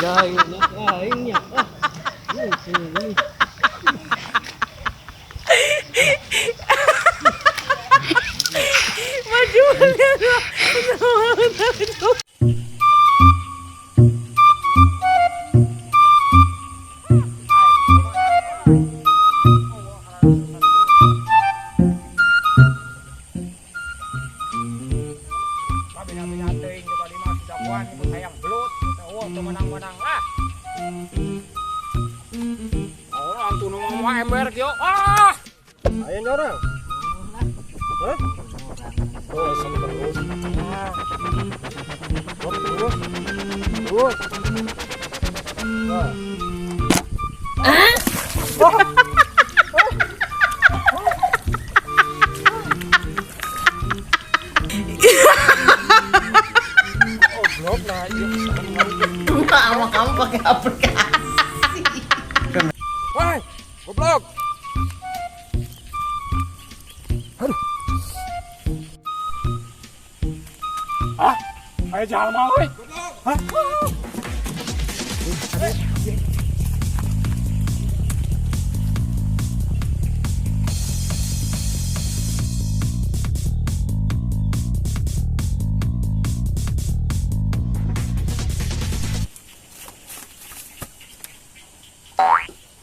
Aing aing nya. Ah. Ini. Maju. Bina-bina teuing di bali mah jagoan hayang gelut, eueuh teu menang-menang lah. Oh, antu nu mau ember kieu. Ah! Ayo orang. Hah? Oh, sok terus. Sok terus. Terus. Nah. Oh, blok nah, iya. Sama kamu pakai aplikasi. Woi, goblok. Aduh. Ah, aya jalma euy. Hah?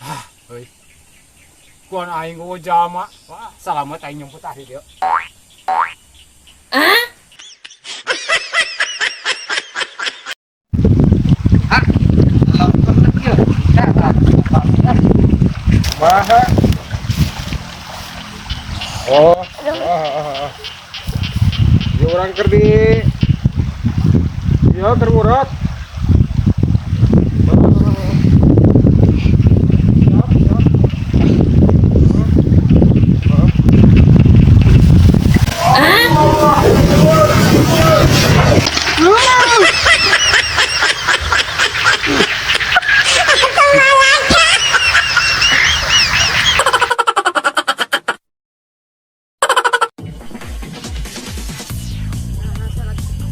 Ah, euy. Kuan aing eueuh jalma. Wah, salamet aing nyumput tadi dieu. Maha. Oh, ah, ah, ah. Ya urang keur di. Ya keur ngurot. Siap, siap. Ah.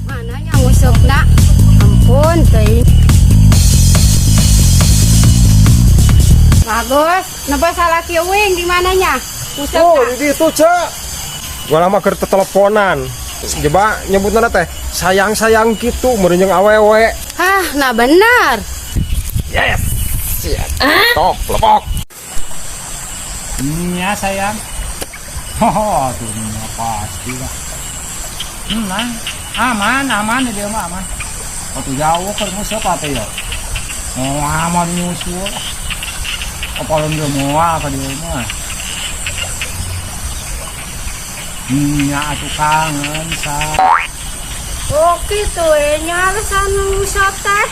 Mana yang ngusupna? Ampun, teuing. Bagus, napa salah kieuing di mananya? Oh, Ngusupna. di ditu, Cek. Gua lama keur teteleponan. Coba nyebutna teh sayang-sayang gitu meureun jeung awewe. Hah, nah benar. Yes. Siap. Top, lepok. Ya sayang. Oh, tuh pasti lah. Nah, aman, aman dia mah aman. Oh, tuh jauh ke musuh apa ya? Oh, aman nyusul. Apa lu dia moal ka dia mah? Ya atuh kangen sa. Oh, gitu nya alasan nguseup teh.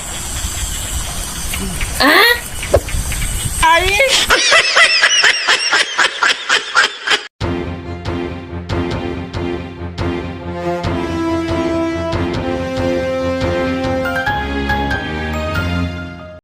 Aing.